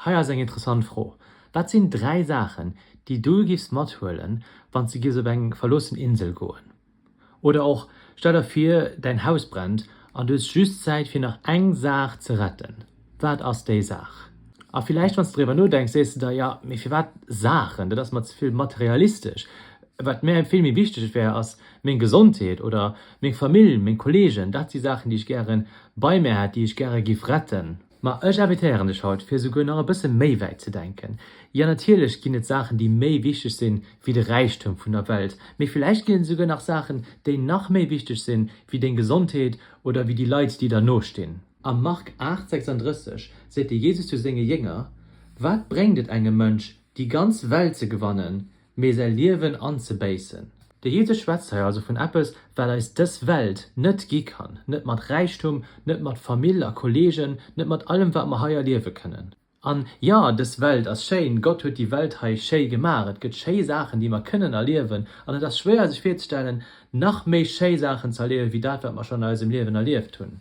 Hei ass eng interessant Fro, Wat sinn 3 Saachen, déi du giffs mathuelen, wann s de giffs op eng verloossen Insel goen? Oder och, Stell der vir, däin Haus brennt an du hues just Zäit fir nach eng Saach ze retten. Wat ass déi Saach? A villäicht, wann s de driwwer nodenks, sees de der, Jo, mee firwat Saachen? Dat ass mer ze vill materialistesch. Wat mär vill méi wichteg wär, ass meng Gesondheet oder meng Famill, meng Kolleegen. Dat si Saachen, déi ech gäre bei mär hätt, déi ech gäre giff retten. Ma ech invitéieren dech haut, fir esouguer nach e bësse méi wäit ze denken. Jo, natierlech ginn et Saachen, déi méi wichteg sinn, wéi de Räichtum vun der Welt. Mee villäicht ginn et esouguer nach Saachen, déi nach méi wichteg sinn, wéi deng Gesondheet oder wéi déi Leit, déi der no stinn. Am Marc 8, 36 seet de Jesus zu senge Jénger, Wat bréngt et engem Mënsch, déi ganz Welt ze gewannen, mee säi Liewen anzebéissen. De Jesus schwätzt hei also vun eppes, wat eis dës Welt net gi kann, net mat Räichtum, net mat Famill a Kolleegen, net mat allem, wat mer hei erliewe kënnen. An jo, dës Welt ass schéin, Gott huet déi Welt hei schéi gemaach, et gëtt schéi Saachen, déi mer kënnen erliewen, an et ass schwéier sech virzestellen, nach méi schéi Saachen ze erliewen, wéi dat, wat mer schonn a eisem Liewen erlieft hunn.